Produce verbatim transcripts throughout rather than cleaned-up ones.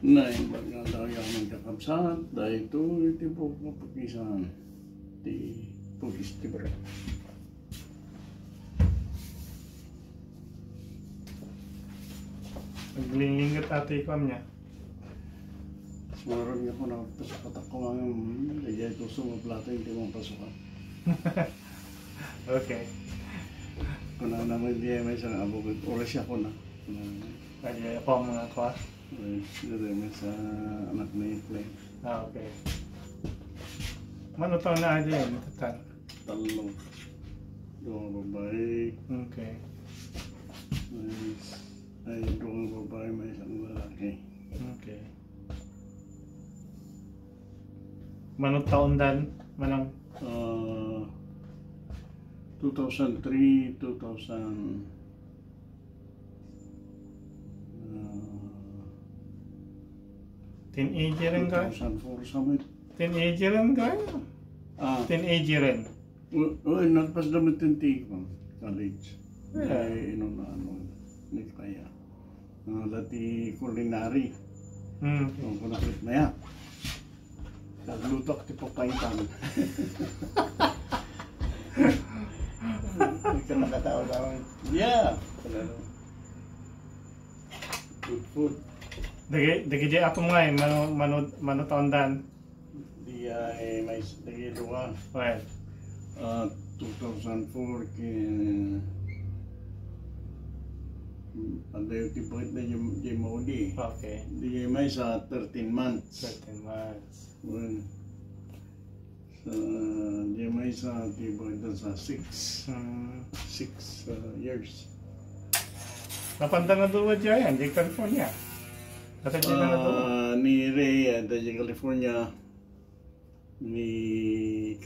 Naimbag nga adda amin, kakabsat, daytoy ti buok nga pakisan ti Police Libre. Naglinglinget atoy kuan niya. Sumaron nga ako, napasukat ako nga, hmm, lagay ko sumablato, hindi mo pasukan. Okay. Kuna naman, di ay may isang abog, oras ako na. Hmm. Lagay ako ang mga kuan. Ay, dito, may sa anak ni Clay. Ah, okay. Mano taon na aja yan, total? Tallo. Duha nga babae. Okay. May, ay, duha nga babae, may isang lalaki. Okay. Mano taon dan? Manang? Ah, two thousand three, two thousand, ah, Teenager rin ka? Two thousand four, sa may Teenager rin ka? Ah. Teenager rin. U-, uy, nagpasda mi ti college. Yeah. Ay, inuna, ano, ni kaya. Ah, dati culinary. Hmm. Ang kunakit na yan. Nagluto ak ti papaitan. Ikaw nakatawa-tawa. Yeah. Good food. Dagi, dagi di apom nga eh, mano, mano, mano taon dan? Di ay, may, dagi duha. Well. Ah, two thousand four ki, ano yung tibagit na yung, yung Mauli. Okay. Di ay may sa thirteen months. Thirteen months. Well, sa, di may sa tibagit na sa six. Hmm. Six, ah, years. Napanda nga duwa dyan, di California. Kata dyan na to. Ah, ni Ray, ah, dyan California. Ni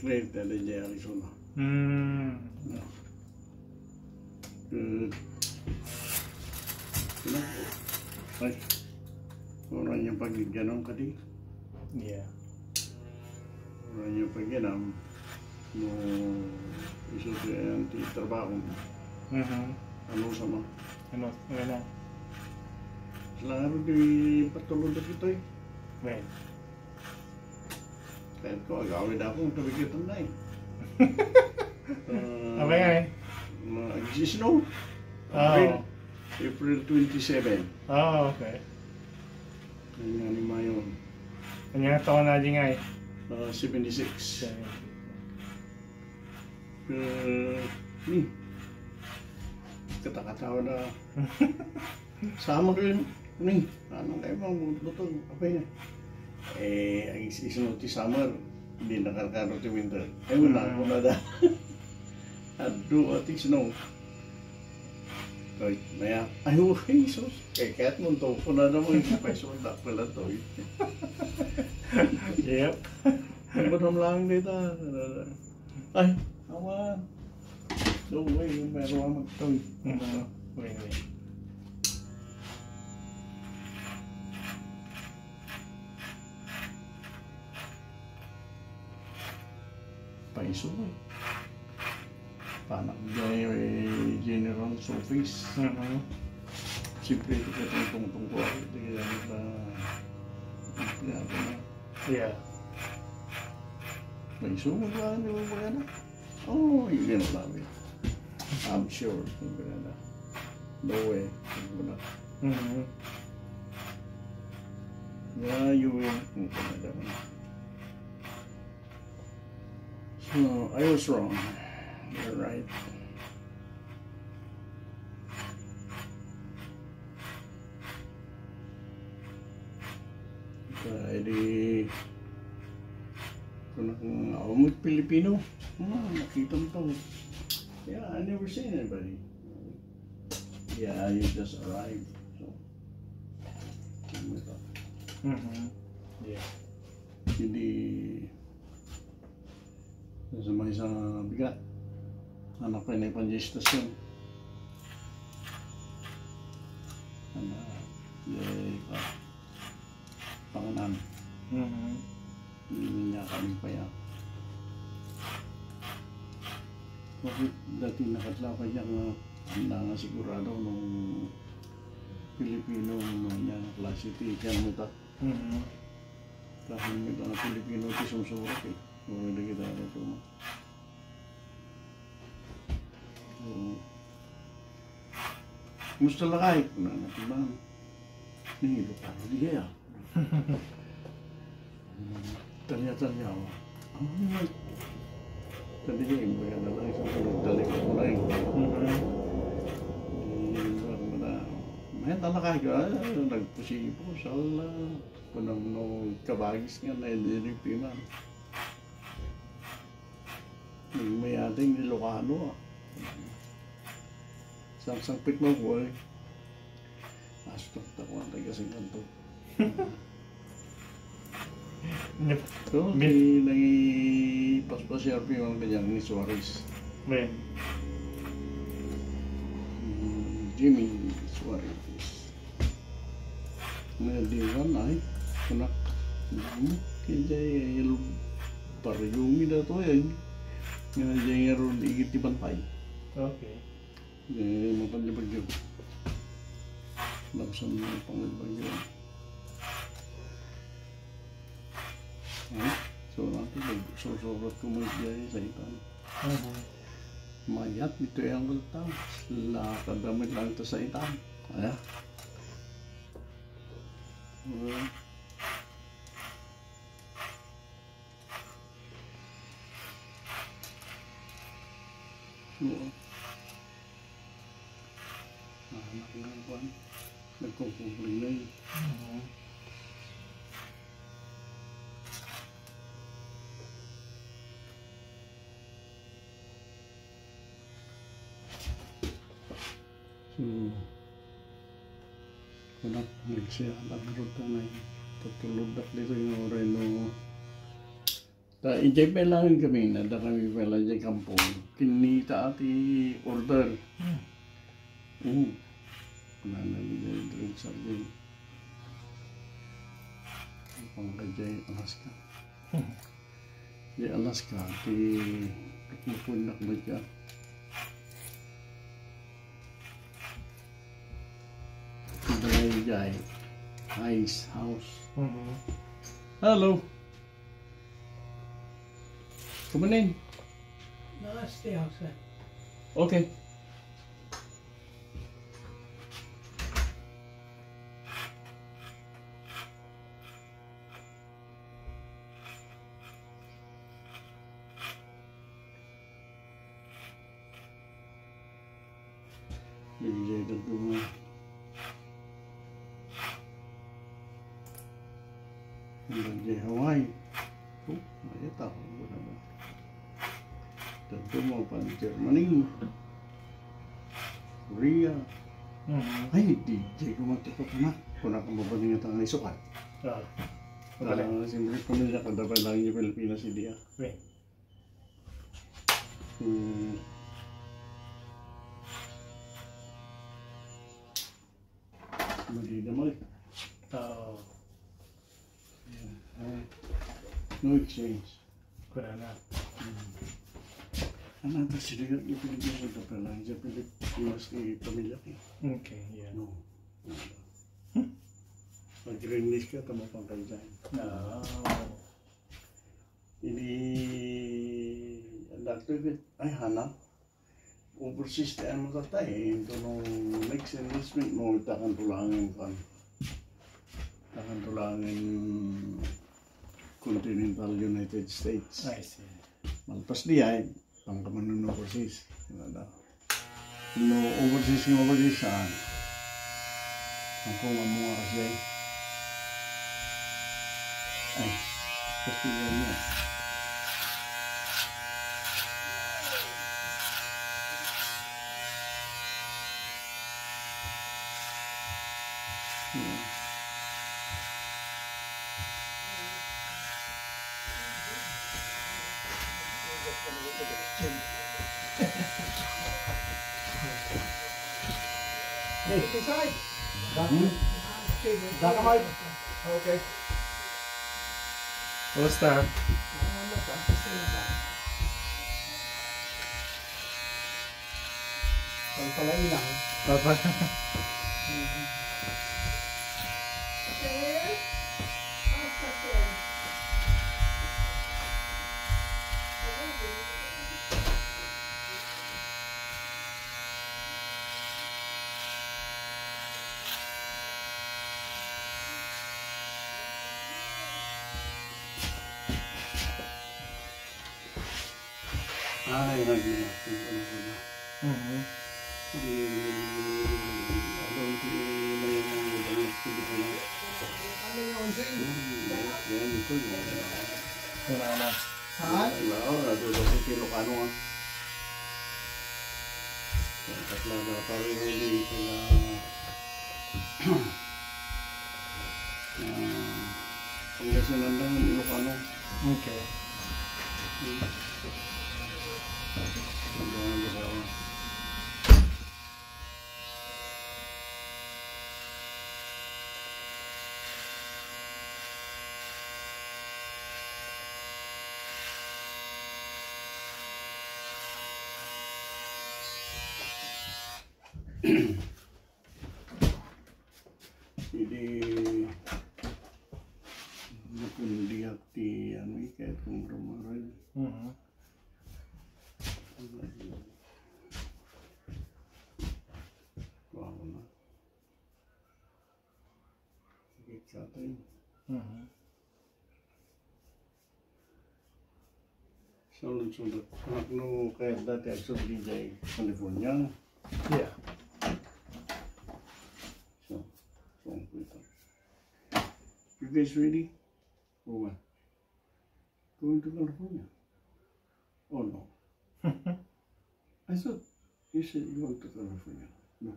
Claire, dyan Arizona. Hmm. Yeah. Good. Ano? Ay. Wala niya pagigyanon kadi. Yeah. Wala niya pagyanam. No, isu ti, ti trabaho. Mhm. Ano sama? Ano? Ano na? Sila nga rin di patulog na kita eh. Well. Kaya ko, agawid ako, ang tabi kita na eh. Ah, abay, ay. Ma-, nagsisnow. Oo. April, April twenty-seven. Ah, okay. Ayun nga ni Mayon. Kanya nga taon na di nga eh. Ah, seventy-six. Seventy-six. Eh, ni. Katakatawa na. Sama ko yun. Ni, ano kayo mga butbutong? Apay na. Eh, ang is-, isno ti summer, hindi nakarkaro ti winter. Ay, wala ko na da. Adu, ati snow. Ay, maya. Ay, oh, Jesus. Kaya kaya't munto ko na naman yung paiso, dakpal na to, eh. Yep. Ang bunam lang dito. Ay, awan. No way, yung meron ang magtoy. Mhm. Wait, wait. Paiso, eh. Panak di, eh, General's Office. Mhm. Siyempre, ito ka itong tungtong ko. Ito kaya kita, ito kaya kita. Yeah. May sumo ba? Di ba ba yan? Oh, you can love it. I'm sure. Hindi na. No way. Hindi na. Mhm. Yeah, you will. Hindi na. So, I was wrong. You're right. Kaya di, kung ako mo Pilipino, ah, nakita mo to. Yeah, I never seen anybody. Yeah, you just arrived. So, ano ito? Mhm. Yeah. Hindi, sa may sa bigat. Anak pa na ipan istasyon. Ano, eh, pa, panganan. Mhm. Hindi niya kami pa yan. Bakit dati nakatlakay niya nga, ang nga sigurado nung Filipino, no, ania nga klase ti helmet, ah. Mhm. Ta helmet nga Filipino ti sumsurat, eh. Wala na kita, ano, to, no? Oo. Kumusta lakay? Kuna na ti man. Nangilo ka na diay, ah. Tanya-tanya, oh. Ano naman? Sabi niya, "Imbaga na lang, isang tulog, dali ko na lang." Mhm. Eh, wala na. Mayat na lakay ka, ah, nagpusipo, sala. Kunam no kabagis nga na, hindi rin piman. Nagmayat nga Ilocano, ah. Sangsangpet man ko, eh. Asto, takuan tayo kasing kanto. Nep-, So, min- di nangipaspasiar pi man kanyang ni Suarez. Men. Mm, Jimmy Suarez. Nga di man ay, anak. Mm, kaya jay, ay, baryo mi dato yan. Nga jay nga ron, igit ti bantay. Okay. Eh, mapanlibagyo. Lamsan mo ang panglibagyo. Ay, so, natin, susurat ko mo diay sa itan. Mhm. Mayat, ito yung kulta. Lakad naman lang ito sa itan. Aya. Hmm. Oo. Ah, anak nga kuan. Nagkukumpling na yun. Mhm. So, anak, nagsiya, nagruta na yun. Tutulog dak dito yung oray no. Ta, ijay pa lang kami, nada kami pala ijay kampong. Kinita ti order. Hmm. Mm. Nana ni Dren Sardin. Pangkajay Alaska. Hmm. Di Alaska, ti mapunak na dyan. Dry guy. Ice house. Mhm. Hello. Come on in. No, stay outside. Okay. Bibigay ka duma. Hanggang di Hawaii. Oh, mayat ako. Ano ba? Daduma pan Germany. Korea. Mhm. Ay, di, di ko magtutok na. Kung ako mabalingat ang isukat. Ah. Ah, siyempre, pamilya ko, dapat lang yung Pilipinas, hindi ah. Wait. Hmm. Mali naman. Oo. Ayan. Ah, no exchange. Wala na. Hmm. Ano ito, sila yung Pilipinas, ito pa lang, sa Pilipinas, kay pamilya ko. Okay, yeah. No. Hmm. Pag-release ka, tama pang kayo dyan. Ah. Ini, dakto ket, ay, hana. Overseas ti ano tatay, into no next investment mo, takan tulangen kan. Takan tulangen continental United States. I see. Malpas di ay, pangkaman no overseas. Ano daw? No overseas nga overseas, saan? Ako nga mga kasi ay. Ay, Kastilyan niya. Hey, inside. Hmm? Daka, Mike. Okay. Kumusta? Ang pala ilang. Papa. Ay, nagmula. Ang ano ko na. Mhm. Di, ano, di, may mga dance ko dito na. Ano yung onsing? Hmm, yan, yan, ito, yan. Wala na. Saan? Wala, wala, wala, wala, Ilocano, ah. Yan, tatlo na, pare, hindi, kaya, ah, Pangasinan lang yung Ilocano. Okay. Idi nakundiak ti ano, eh, kaya kung rumaray. Mhm. Wow na. Sige, sa atin. Mhm. Saludsod. Anak no kayat dati agsubli jay California. Yeah. So, so, you guys ready? Or what? Going to California? Oh, no. I thought you said you want to California. No.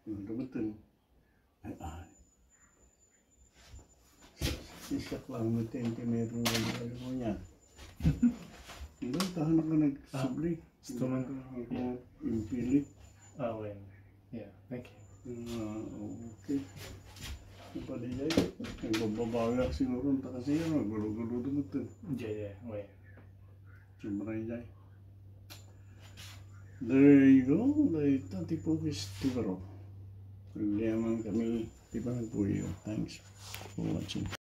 You want to Bataan? Ay, ay. Sisak lang mo ten kilometro ng California. Hindi, tahan ka nagsubli. Ah, gusto man. Ako, impilit. Ah, well. Yeah, thank you. Ah, okay. Pwede jay. Nagbababawi ako siguro. Taka siya, magulo-gulo dumating. Yeah, yeah, well. Siyempre, jay. There you go. Dayta ti pukis ti baro. Problema kami ti panagpuyo. Thanks for watching.